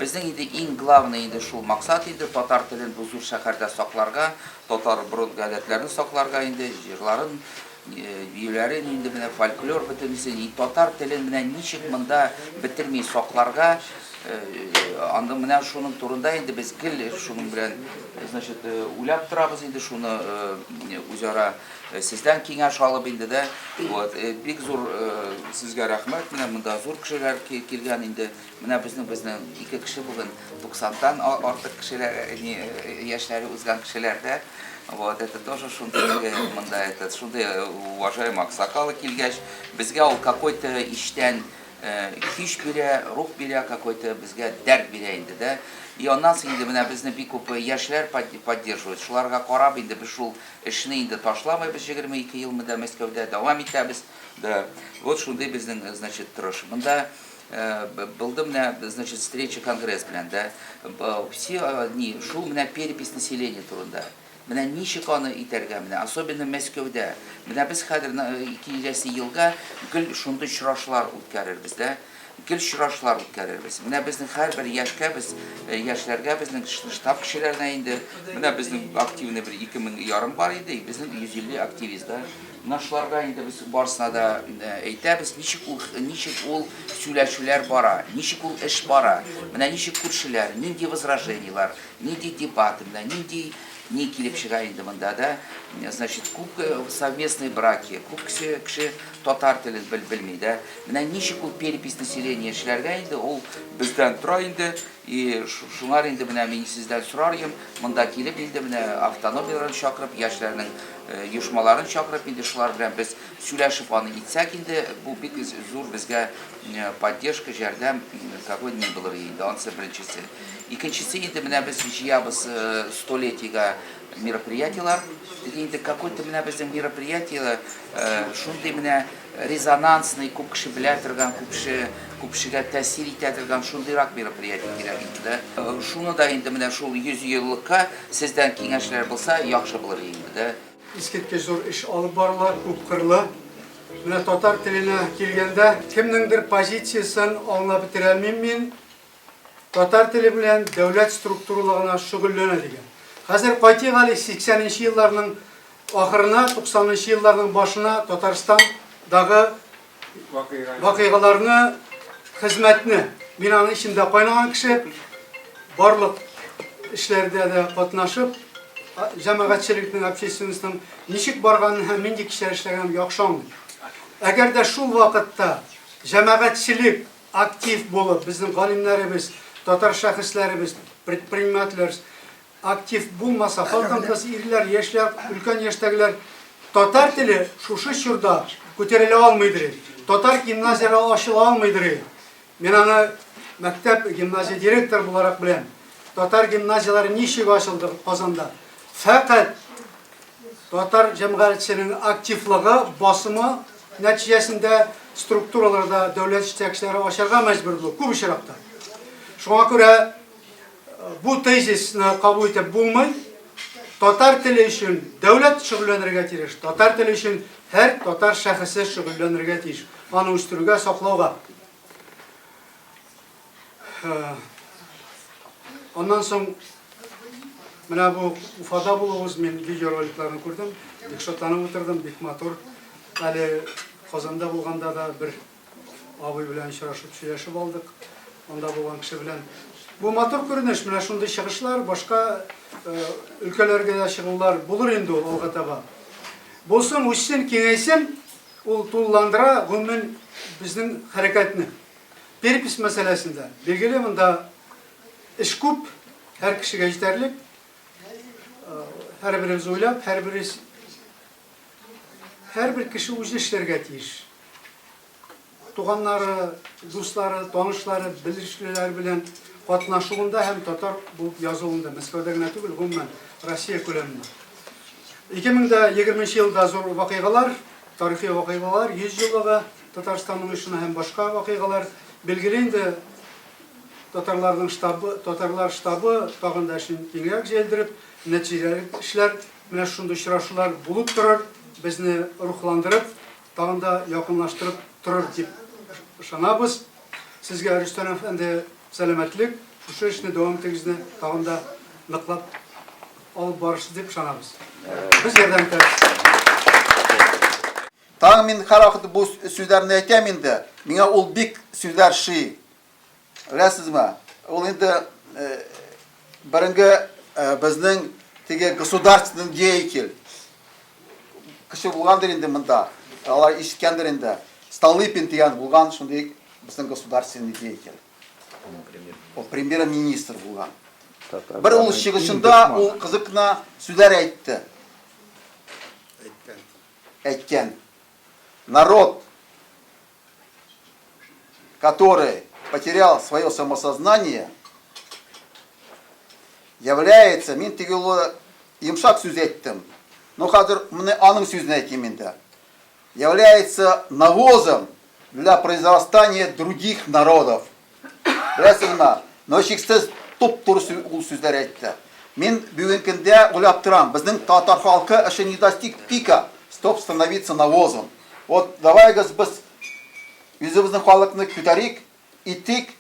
Безнең инде иң главный инде шул максат инде, татар телен бу зур шәһәрдә сакларга, татар борынгы гадәтләрен сакларга инде, җырларын, биюләрен инде менә фольклор бөтенесен, и татар телен менә ничек монда бетерми сакларга, анда менә шуның турында инде без гел шуның белән, значит, уйлап торабыз инде, шуны үзара сездән киңәш алып инде дә. Вот, бик зур сезгә рәхмәт, менә монда зур кешеләр килгән инде. Менә безнең безнең ике кеше бүген 90-тан артык кешеләр, яшьләре узган кешеләр дә. Вот, это тоже шундый монда этот, шундый уважаемый аксакалы килгәч, безгә ул какой-то иштән көч бирә, рух бирә, какой-то безгә дәрт бирә инде дә. И аннан соң инде менә безне бик күп яшьләр поддерживают. Шуларга карап инде без шул эшне инде ташламыйбыз, 22 ел монда Мәскәүдә дәвам итәбез. Да. Вот шундый безнең, значит, тырыш. Монда Булды менә, значит, встреча конгресс белән, да. Все ни, шул менә перепись населения турында. Менә ничек аны итәргә менә, особенно Мәскәүдә. Менә без хәзер киләсе елга гел шундый очрашулар үткәрербез, да. Гел очрашулар үткәрербез. Менә безнең һәрбер яшькә без, яшьләргә безнең штаб кешеләренә инде, менә безнең активный бер 2000 ярым бар иде, безнең 150 активист, да. Менә шуларга инде без барысына да әйтәбез, ничек ул, ничек ул сөйләшүләр бара, ничек ул эш бара, менә ничек күршеләр, нинди возражениелар, нинди дебаты, менә нинди ни килеп чыга инде монда да, значит, күп совместные браки, күп кеше, кеше татар телен бел, белми да. Менә ничек ул перепись населения эшләргә инде, ул бездән тора инде. И шуңар инде менә мин сездән сорар идем, монда килеп инде менә автономияләрен чакырып, яшьләрнең оешмаларын чакырып инде шулар белән без сөйләшеп аны итсәк инде, бу бик зур безгә поддержка, җәрдәм какой ни булыр инде, анысы беренчесе. Икенчесе инде менә без җыябыз столетиегә мероприятиеләр. Теге инде какой-то менә безнең мероприятие шундый менә резонансный, күп кеше белә торган, күп кеше, күп кешегә тәэсир итә торган шундыйрак мероприятие кирәк инде дә. Шуны да инде менә шул 100 еллыкка сездән киңәшләр булса, яхшы булыр инде дә. Искиткеч зур эш алып барыла, күпкырлы. Менә татар теленә килгәндә, кемнеңдер позициясен аңлап бетерә алмыйм мин. Татар теле белән дәүләт структуралыгына шөгыльләнә дигән. Хәзер кайтыйк әле 80 нче елларның ахырына, 90 нчы елларның башына Татарстандагы вакыйгаларны, хезмәтне. Мин аның эчендә кайнаган кеше, барлык эшләрдә дә катнашып, җәмәгатьчелекнең, общественностьның ничек барганын һәм нинди кешеләр эшләгәнен яхшы аңлыйм. Әгәр дә шул вакытта җәмәгатьчелек Актив булып, безнең галимнәребез, татар шәхесләребез, предпринимательләр актив булмаса, хатын-кыз, ирләр, яшьләр, өлкән яшьтәгеләр, татар теле шушы чорда күтәрелә алмыйдыр. Татар гимназияләре ачыла алмыйдыр. Мин аны мәктәп гимназия директоры буларак беләм. Татар гимназияләре ничек ачылды Казанда? Фәкать Татар җәмгыятьчелегенең активлыгы, басымы нәтиҗәсендә структураларда дәүләт җитәкчеләре ачарга мәҗбүр булды күп очракта. Шуңа күрә бу тезисны кабул итеп булмый. Татар теле өчен дәүләт шөгыльләнергә тиеш, татар теле өчен һәр татар шәхесе шөгыльләнергә тиеш. Аны үстерүгә, саклауга. Аннан соң менә бу Уфада булуыбыз, мин видеороликларны күрдем, бик шатланып утырдым, бик матур. Әле Казанда булганда да бер абый белән очрашып сөйләшеп алдык, анда булган кеше белән. Бу матур күренеш, менә шундый чыгышлар, башка өлкәләргә дә чыгулар булыр инде ул алга таба. Булсын, үссен, киңәйсен, ул тулыландыра гомумән безнең хәрәкәтне. Перепись мәсьәләсендә, билгеле, монда эш күп, һәр кешегә җитәрлек. Һәрберебез уйлап, һәрберебез һәрбер кеше үзе эшләргә тиеш. Туганнары, дуслары, танышлары, белешлеләр белән катнашуында һәм татар булып язуында, Мәскәүдә генә түгел, гомумән, Россия күләмендә. 2020 елда зур вакыйгалар, тарихи вакыйгалар, 100 еллыгы Татарстанның оешына һәм башка вакыйгалар. Билгеле инде, татарларның штабы, татарлар штабы тагын да эшен киңрәк җәелдереп, нәтиҗәлерәк эшләр, менә шушындый очрашулар булып торыр, безне рухландырып, тагын да якынлаштырып торыр дип ышанабыз. Сезгә, Рөстәм әфәнде, сәламәтлек. Шушы эшне дәвам итегезне тагын да ныклап алып барырсыз дип ышанабыз. Без ярдәм итәбез. Тагын мин һәрвакыт бу сүзләрне әйтәм инде. Миңа ул бик сүзләр ши. Беләсезме? Ул инде беренге безнең теге государственный деятель кеше булгандыр инде монда. Алар ишеткәндер инде. Столыпин дигән булган шундый безнең государственный деятель. Ул премьер-министр булган. Бер ул чыгышында ул кызык кына сүзләр әйтте. Әйткән. Әйткән. Народ, который потерял свое самосознание, является, мин теге юлы йомшак сүз әйттем, но хәзер менә аның сүзен әйтим инде. Является навозом для произрастания других народов. Беләсезме, но шиксез туп-туры ул сүзләр әйтте. Мин бүген көндә уйлап торам, безнең татар халкы еще не достиг пика, чтоб становиться навозом. Вот давайгыз без үзебезнең халыкны күтәрик, итик,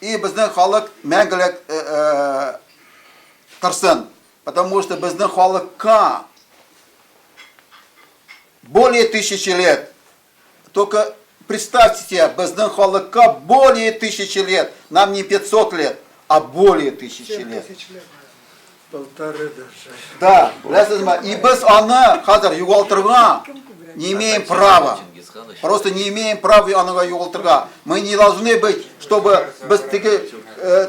и безнең халык мәңгелек торсын. Потому что безнең халыкка более тысячи лет. Только представьте себе, безнең халыкка более тысячи лет. Нам не 500 лет, а более тысячи лет. Полторы даже. Да, беләсезме? И без аны хәзер югалтырга не имеем права. Просто не имеем права аны югалтырга. Мы не должны быть, чтобы без теге,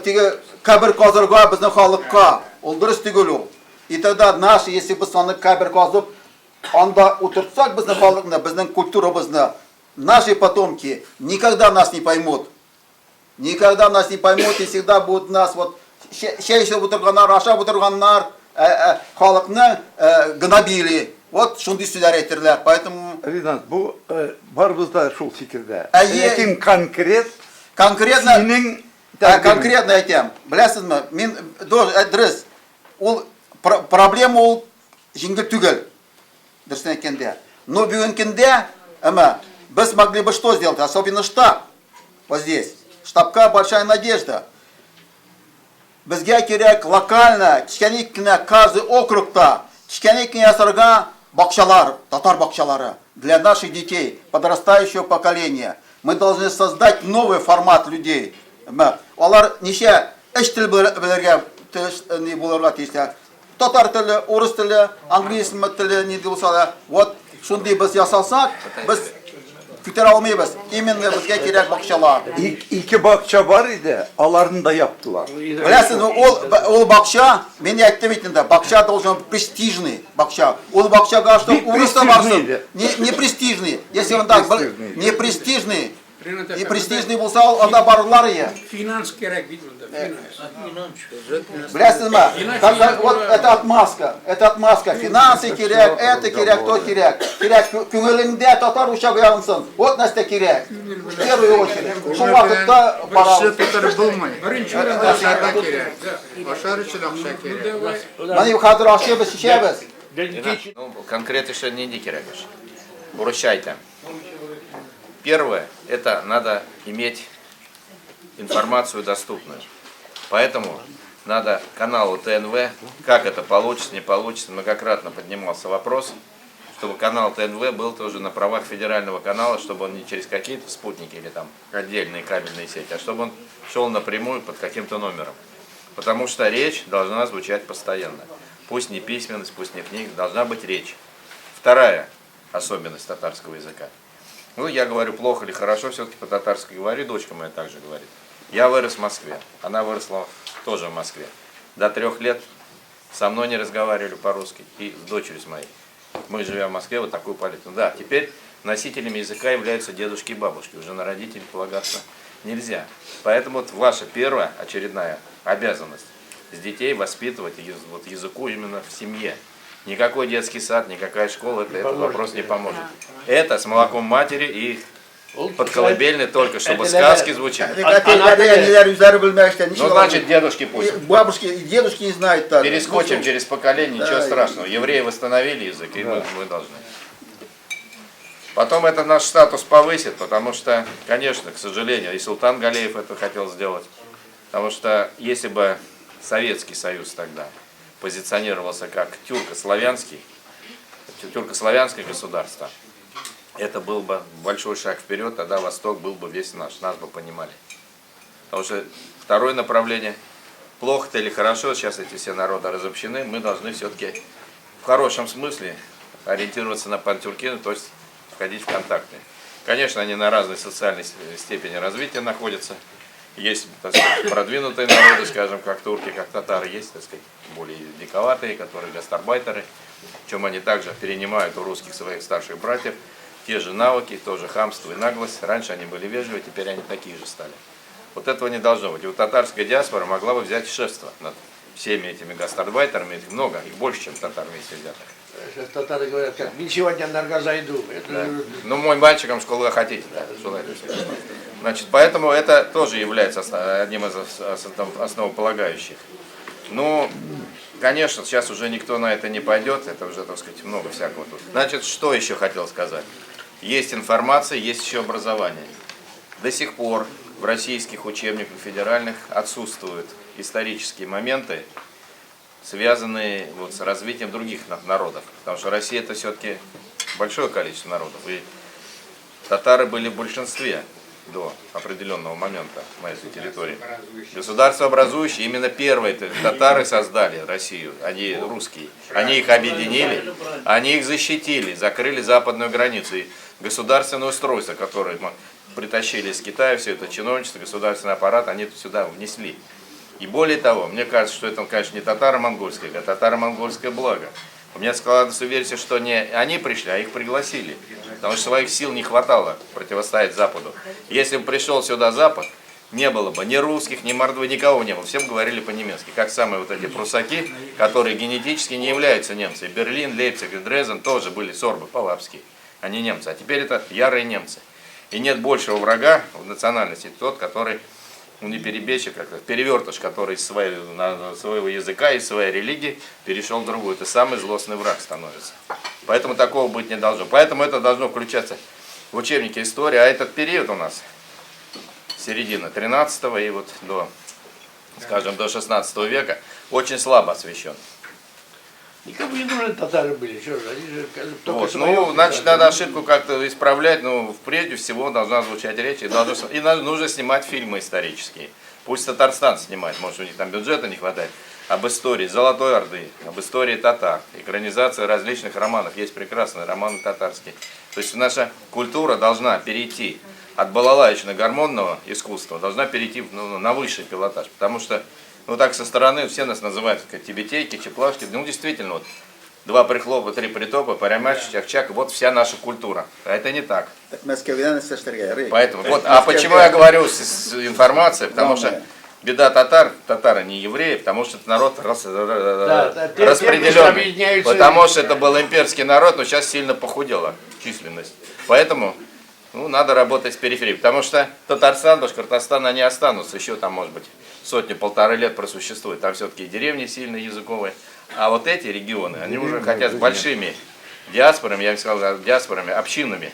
теге кабер казырга безнең халыкка. Ул дөрес түгел ул. И тогда наши, если без аны кабер казып, анда утыртсак безнең халыкны, безнең культурабызны, наши потомки никогда нас не поймут. Никогда нас не поймут и всегда будут нас вот чәй эчеп утырганнар, ашап утырганнар, халыкны гнобили. Вот шундый сүзләр әйтерләр. Поэтому Ринат, бу барыбыз да шул фикердә. Әйе. Ләкин конкрет конкретно синең Ә, конкретно әйтәм. Беләсезме, мин дөрес. Ул проблема ул җиңел түгел. Дөресен әйткәндә. Но бүгенге көндә, әмма без могли бы что сделать, особенно штаб. Вот здесь. Штабка большая надежда. Безгә кирәк локально, кечкенә кенә каждый округта, кечкенә кенә ясарга бакчалар, татар бакчалары для наших детей, подрастающего поколения. Мы должны создать новый формат людей. Алар ничә өч тел белергә ни булырга тиешләр. Татар теле, урыс теле, английский теле ни булса да. Вот шундый без ясасак, без күтәрә алмыйбыз. Именно безгә кирәк бакчалар. Ике бакча бар иде, аларны да яптылар. Беләсезме, ул ул бакча, мин әйттем бит инде, бакча должен быть престижный бакча. Ул бакчага что урыс та барсын, не не престижный. Если он так не престижный, И престижный булса, ул анда барырлар ие. Финанс кирәк бит монда, финанс. Беләсезме? Вот это отмазка, это отмазка. Финансы кирәк, это кирәк, то кирәк. Кирәк күңелеңдә татар учагы янсын. Вот нәрсә кирәк. В первую очередь. Шул вакытта барабыз. Тутырып булмый. Беренче урында Ашарга кирәк. Ашар өчен акча кирәк. Менә хәзер ашыйбыз, эчәбез. Ну, конкрет еще нинди кирәк эш. Урысча әйтәм. Первое, это надо иметь информацию доступную. Поэтому надо каналу ТНВ, как это получится, не получится, многократно поднимался вопрос, чтобы канал ТНВ был тоже на правах федерального канала, чтобы он не через какие-то спутники или там отдельные кабельные сети, а чтобы он шел напрямую под каким-то номером. Потому что речь должна звучать постоянно. Пусть не письменность, пусть не книга, должна быть речь. Вторая особенность татарского языка. Ну, я говорю плохо или хорошо, все-таки по-татарски говорю, дочка моя также говорит. Я вырос в Москве, она выросла тоже в Москве. До 3 лет со мной не разговаривали по-русски, и с дочерью с моей. Мы живем в Москве, вот такую политику. Да, теперь носителями языка являются дедушки и бабушки, уже на родителей полагаться нельзя. Поэтому вот ваша первая очередная обязанность с детей воспитывать вот языку именно в семье. Никакой детский сад, никакая школа это, этот вопрос не поможет. Это с молоком матери и под колыбельной только, чтобы сказки звучали. Ну, значит, дедушки пусть. Бабушки и дедушки не знают так. Перескочим через поколение, ничего страшного. Евреи восстановили язык, и мы должны. Потом это наш статус повысит, потому что, конечно, к сожалению, и Султан Галеев это хотел сделать. Потому что если бы Советский Союз тогда позиционировался как тюрко-славянский, тюрко-славянское государство, это был бы большой шаг вперед, тогда Восток был бы весь наш, нас бы понимали. Потому что второе направление, плохо-то или хорошо, сейчас эти все народы разобщены, мы должны все-таки в хорошем смысле ориентироваться на пантюркизм, то есть входить в контакты. Конечно, они на разной социальной степени развития находятся. Есть, так сказать, продвинутые народы, скажем, как турки, как татары, есть, так сказать, более диковатые, которые гастарбайтеры, чем они также перенимают у русских своих старших братьев те же навыки, то же хамство и наглость. Раньше они были вежливы, теперь они такие же стали. Вот этого не должно быть. И вот татарская диаспора могла бы взять шефство над всеми этими гастарбайтерами. Их много, их больше, чем татар вместе взятых. Сейчас татары говорят, как, мин сегодня нарга зайду. Это... Да. Ну, мой мальчиком школу хотите, да, Значит, поэтому это тоже является одним из основополагающих. Ну, конечно, сейчас уже никто на это не пойдет, это уже, так сказать, много всякого тут. Значит, что еще хотел сказать? Есть информация, есть еще образование. До сих пор в российских учебниках федеральных отсутствуют исторические моменты, связанные вот с развитием других народов. Потому что Россия это все-таки большое количество народов. И татары были в большинстве до определенного момента на этой территории. Государство образующее, именно первые татары создали Россию, они русские. Они их объединили, они их защитили, закрыли западную границу. И государственное устройство, которое притащили из Китая, все это чиновничество, государственный аппарат, они это сюда внесли. И более того, мне кажется, что это, конечно, не татаро-монгольское, а татаро-монгольское благо. У меня складывается версия, что не они пришли, а их пригласили. Потому что своих сил не хватало противостоять Западу. Если бы пришел сюда Запад, не было бы ни русских, ни мордвы, никого не было. Всем говорили по-немецки. Как самые вот эти прусаки, которые генетически не являются немцами. Берлин, Лейпциг и Дрезден тоже были сорбы полабские, а не немцы. А теперь это ярые немцы. И нет большего врага в национальности тот, который, ну не перебежчик, как перевертыш, который из своего языка, из своей религии перешел в другую. Это самый злостный враг становится. Поэтому такого быть не должно. Поэтому это должно включаться в учебники истории. А этот период у нас середина 13 и вот до, скажем, до 16 века очень слабо освещен. Никому не нужны татары были, что же, они же только Вот, своё ну, значит, писали. надо ошибку как-то исправлять, но прежде всего должна звучать речь, и, должно, и нужно снимать фильмы исторические. Пусть Татарстан снимает, может, у них там бюджета не хватает, об истории Золотой Орды, об истории татар, экранизация различных романов. Есть прекрасные романы татарские. То есть наша культура должна перейти от балалаечно-гармонного искусства, должна перейти ну, на высший пилотаж, потому что, ну так со стороны все нас называют, так сказать, тибетейки, чеплашки. Ну действительно, вот два прихлопа, три притопа, парямач, чак-чак, вот вся наша культура. А это не так. Так Мәскәүдән эшләштергә ярый. Поэтому, вот, а почему я говорю с информацией, потому что Главное. беда татар, татары не евреи, потому что это народ Да, да, те- те распределенный. объединяются. Потому что это был имперский народ, но сейчас сильно похудела численность. Поэтому, ну, надо работать с периферией. Потому что Татарстан, Башкортостан, они останутся еще там, может быть, сотню-полторы лет просуществуют. Там все-таки деревни сильно языковые. А вот эти регионы, они уже хотят с большими диаспорами, я бы сказал, диаспорами, общинами,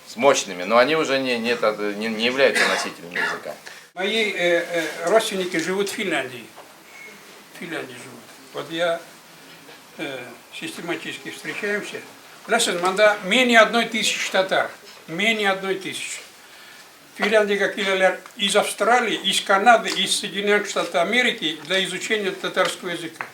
с мощными, но они уже не являются носителями языка. Мои родственники живут в Финляндии. В Финляндии живут. Вот я систематически встречаемся. Беләсез, монда менее 1000 татар. Менее 1000. Финляндиягә киләләр из Австралии, из Канады, из Соединенных Штатов Америки для изучения татарского языка.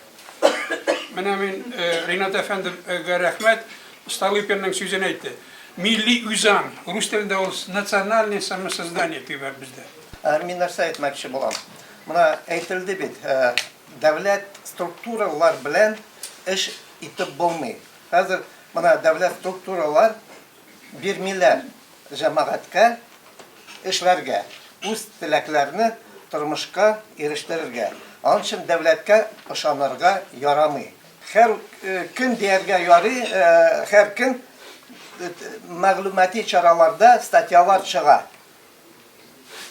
Менә мин Ринат әфәндегә рәхмәт, Столыпинның сүзен әйтте. Милли үзаң, рус телендә ул национальное самосознание дип бездә. Мин нәрсә әйтмәкче булам. Менә әйтелде бит, дәүләт структуралар белән эш итеп булмый. Хәзер менә дәүләт структуралар бирмиләр җәмәгатькә эшләргә, үз теләкләрне тормышка ирештерергә. Аның өчен дәүләткә ышанырга ярамый. Һәр көн дияргә ярый, һәр көн мәгълүмати чараларда статьялар чыга.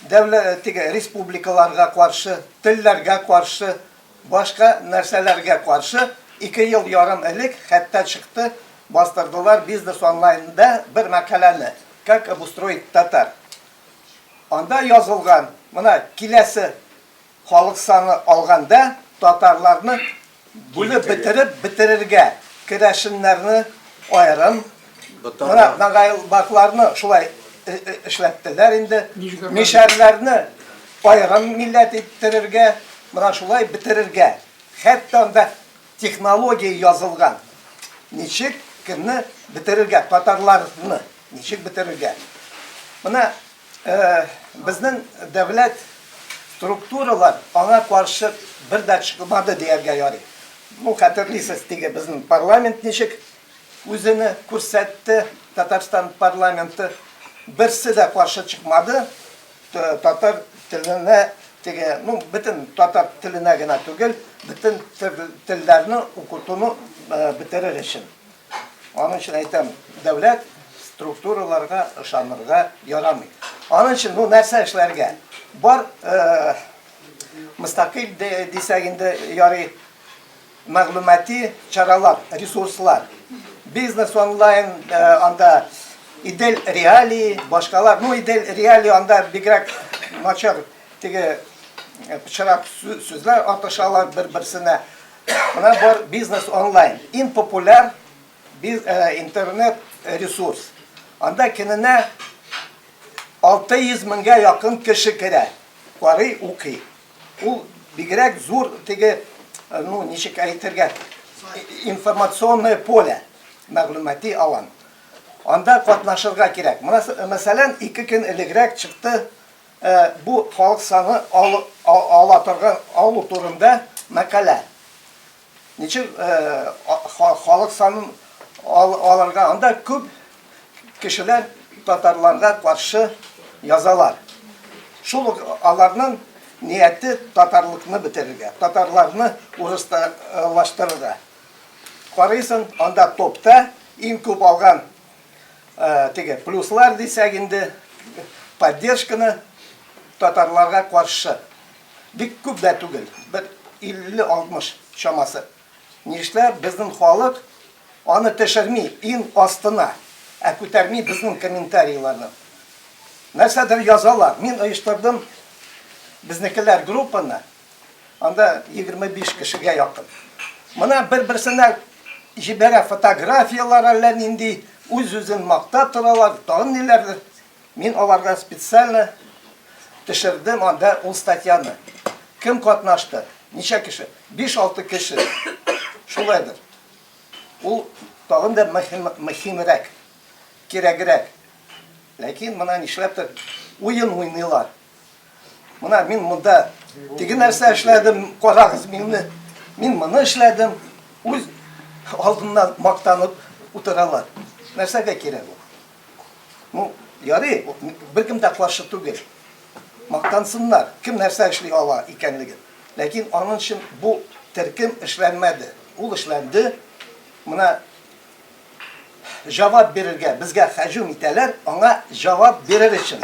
Дәүләт теге республикаларга каршы, телләргә каршы, башка нәрсәләргә каршы 2 ел ярым элек хәтта чыкты, бастырдылар бизнес онлайнда бер мәкаләне «Как обустроить татар». Анда язылган, менә киләсе халык саны алганда татарларны бүлеп бетереп бетерергә, керәшеннәрне аерым, менә нагайлакларны шулай эшләттеләр инде, мишәрләрне аерым милләт иттерергә, менә шулай бетерергә. Хәтта анда технология язылган. Ничек кемне бетерергә, татарларны ничек бетерергә. Менә Безнең дәүләт структуралар аңа каршы бер дә чыкмады дияргә ярый. Ну, хәтерлисез, теге безнең парламент ничек үзене күрсәтте, Татарстан парламенты берсе дә каршы чыкмады. Татар теленә теге, ну, бөтен татар теленә генә түгел, бөтен телләрне укытуны бетерер өчен. Аның өчен әйтәм, дәүләт структураларга ышанырга ярамый. Аның өчен, ну, нәрсә эшләргә? Бар э, мөстәкыйль дисәк инде ярый мәгълүмати чаралар, ресурслар. Бизнес онлайн, э, анда Идел реалии, башкалар. Ну, Идел реалии анда бигрәк начар теге э, пычрак сүзләр атышалар бер-берсенә. Менә бар бизнес онлайн. Иң популяр интернет ресурс. Анда көненә 600 меңгә якын кеше керә. Карый, укый. Ул бигрәк зур теге, ну, ничек әйтергә, информационное поле, мәгълүмати алан. Анда катнашырга кирәк. Менә, мәсәлән, ике көн элегрәк чыкты Бу халык саны ала торган алу турында мәкалә. Ничек халык санын алырга? Анда күп кешеләр татарларга каршы язалар. Шул ук аларның нияте татарлыкны бетерергә, татарларны урыслаштырырга. Карыйсың, анда топта иң күп алган Теге плюслар дисәк инде, поддержканы татарларга каршы. Бик күп дә түгел, бер 50-60 чамасы. Нишләп безнең халык аны төшерми иң астына, ә күтәрми безнең комментарийларны. Нәрсәдер язалар. Мин оештырдым безнекеләр группаны. Анда 25 кешегә якын. Мына бер-берсенә җибәрә фотографияләр әллә нинди, үз-үзен мактап торалар, тагын ниләрдер. Мин аларга специально төшердем анда ул статьяны. Кем катнашты? Ничә кеше? 5-6 кеше. Шулайдыр. Ул тагын да мөһимрәк, кирәгрәк. Ләкин мына нишләптер уен уйныйлар. Мына мин монда теге нәрсә эшләдем, карагыз мине. Мин моны эшләдем. Үз алдыннан мактанып утыралар. Нәрсәгә кирәк ул? Ну, ярый, беркем дә каршы түгел. Мактансыннар, кем нәрсә эшли ала икәнлеген. Ләкин аның өчен бу төркем эшләнмәде. Ул эшләнде. Мына җавап бирергә безгә һәҗүм итәләр, аңа җавап бирер өчен.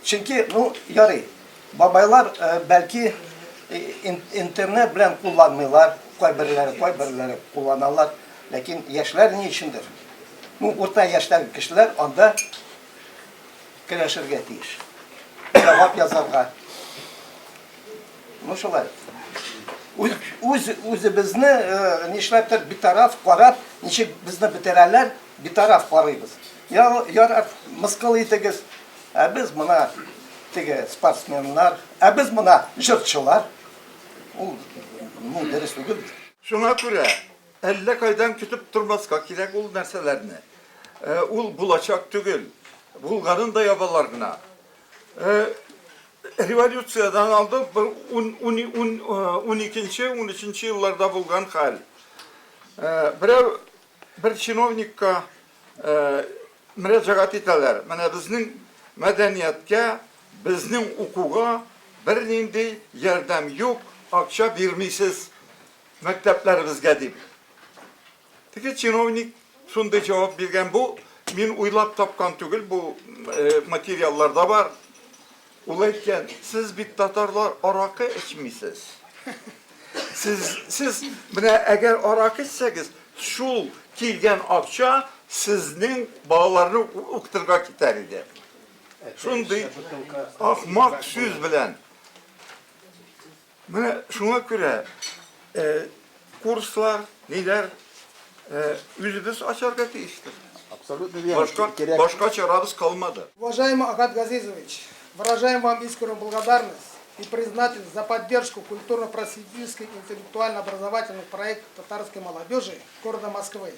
Чөнки, ну, ярый, бабайлар э, бәлки э, интернет белән кулланмыйлар, кайберләре, кайберләре кулланалар, ләкин яшьләр ни өчендер? Ну, урта яшьтәге кешеләр анда көрәшергә тиеш. Җавап язарга. Ну шулай. Үз, үз үзебезне э, нишләптер битараф карап, ничек безне бетерәләр, битараф карыйбыз. Я, ярар, мыскыл итегез. Ә без мына теге спортсменнар, ә без мына җырчылар. Ул ну дөрес түгел. Шуңа күрә әллә кайдан көтеп тормаска кирәк ул нәрсәләрне. Э, ул булачак түгел. Булганын да ябалар гына. Э, Революциядән алды бер уникенче, унөченче елларда булган хәл. Берәү бер чиновникка мөрәҗәгать итәләр. Менә безнең мәдәнияткә, безнең укуга бернинди ярдәм юк, акча бирмисез мәктәпләребезгә дип. Теге чиновник шундый җавап биргән, бу мин уйлап тапкан түгел, бу материалларда бар. Ул әйткән, сез бит татарлар аракы эчмисез. Сез, сез менә әгәр аракы эчсәгез, шул килгән акча сезнең балаларны укытырга китәр иде. Шундый ахмак сүз белән. Менә шуңа күрә курслар, ниләр үзебез ачарга тиештер. Абсолютно верно. Башка, Кирәк. башка чарабыз калмады. Уважаемый Ахат Газизович, выражаем вам искреннюю благодарность и признательность за поддержку культурно-просветительских и интеллектуально-образовательных проектов татарской молодежи города Москвы.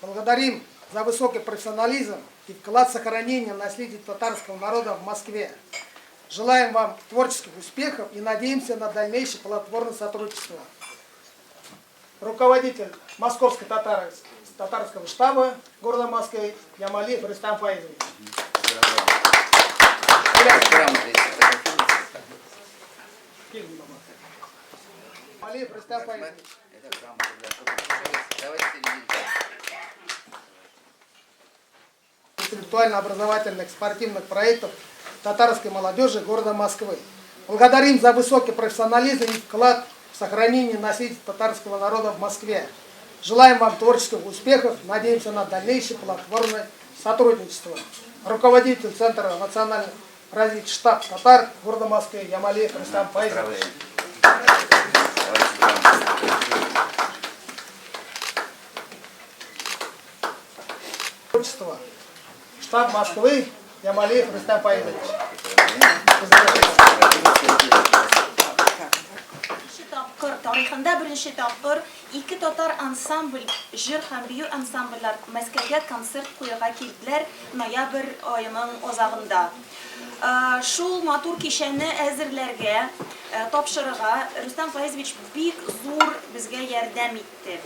Благодарим за высокий профессионализм и вклад в сохранение наследия татарского народа в Москве. Желаем вам творческих успехов и надеемся на дальнейшее плодотворное сотрудничество. Руководитель Московской татарского штаба города Москвы Ямалиев Рустам Фаизович. Ямалиев Рустам Фаизович. Это грамота, да. Давайте серединку. Интеллектуально-образовательных спортивных проектов татарской молодежи города Москвы. Благодарим за высокий профессионализм и вклад в сохранение наследия татарского народа в Москве. Желаем вам творческих успехов, надеемся на дальнейшее плодотворное сотрудничество. Руководитель Центра национального развития штаб татар города Москвы Ямалиев Рустам Файзович. Творчество. Штаб Москвы Ямалиев Рустам Фаизович. Беренче тапкыр, тарихында беренче тапкыр ике татар ансамбль, җыр һәм бию ансамбльләр Мәскәүгә концерт куярга килделәр ноябрь аеның азагында. Шул матур кичәне әзерләргә, тапшырырга Рөстәм Фаизович бик зур безгә ярдәм итте.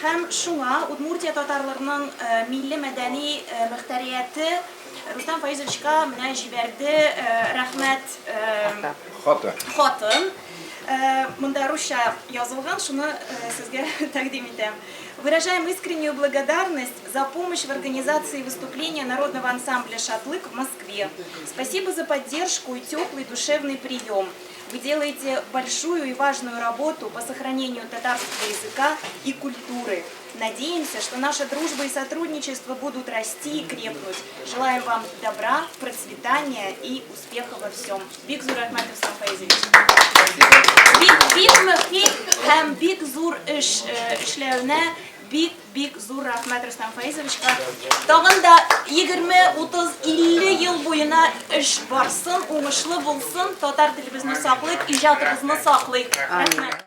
Һәм шуңа Удмуртия татарларының милли-мәдәни мөхтәрияте Рөстәм Фаизовичка менә җибәрде рәхмәт Хаты. хатын. Монда русча язылган, шуны сезгә тәкъдим итәм. Выражаем искреннюю благодарность за помощь в организации выступления народного ансамбля «Шатлык» в Москве. Спасибо за поддержку и теплый душевный прием. Вы делаете большую и важную работу по сохранению татарского языка и культуры. Надеемся, что наша дружба и сотрудничество будут расти и крепнуть. Желаем вам добра, процветания и успеха во всем. Бик зур рәхмәт, Рөстәм Фәизович. Бик, бик мөһим һәм бик зур эш эшләвенә бик, бик зур рәхмәт Рөстәм Фәизовичка. Тагын да 20, 30, 50 ел буена эш барсын, уңышлы булсын, татар телебезне саклыйк, иҗатыбызны саклыйк. Рәхмәт.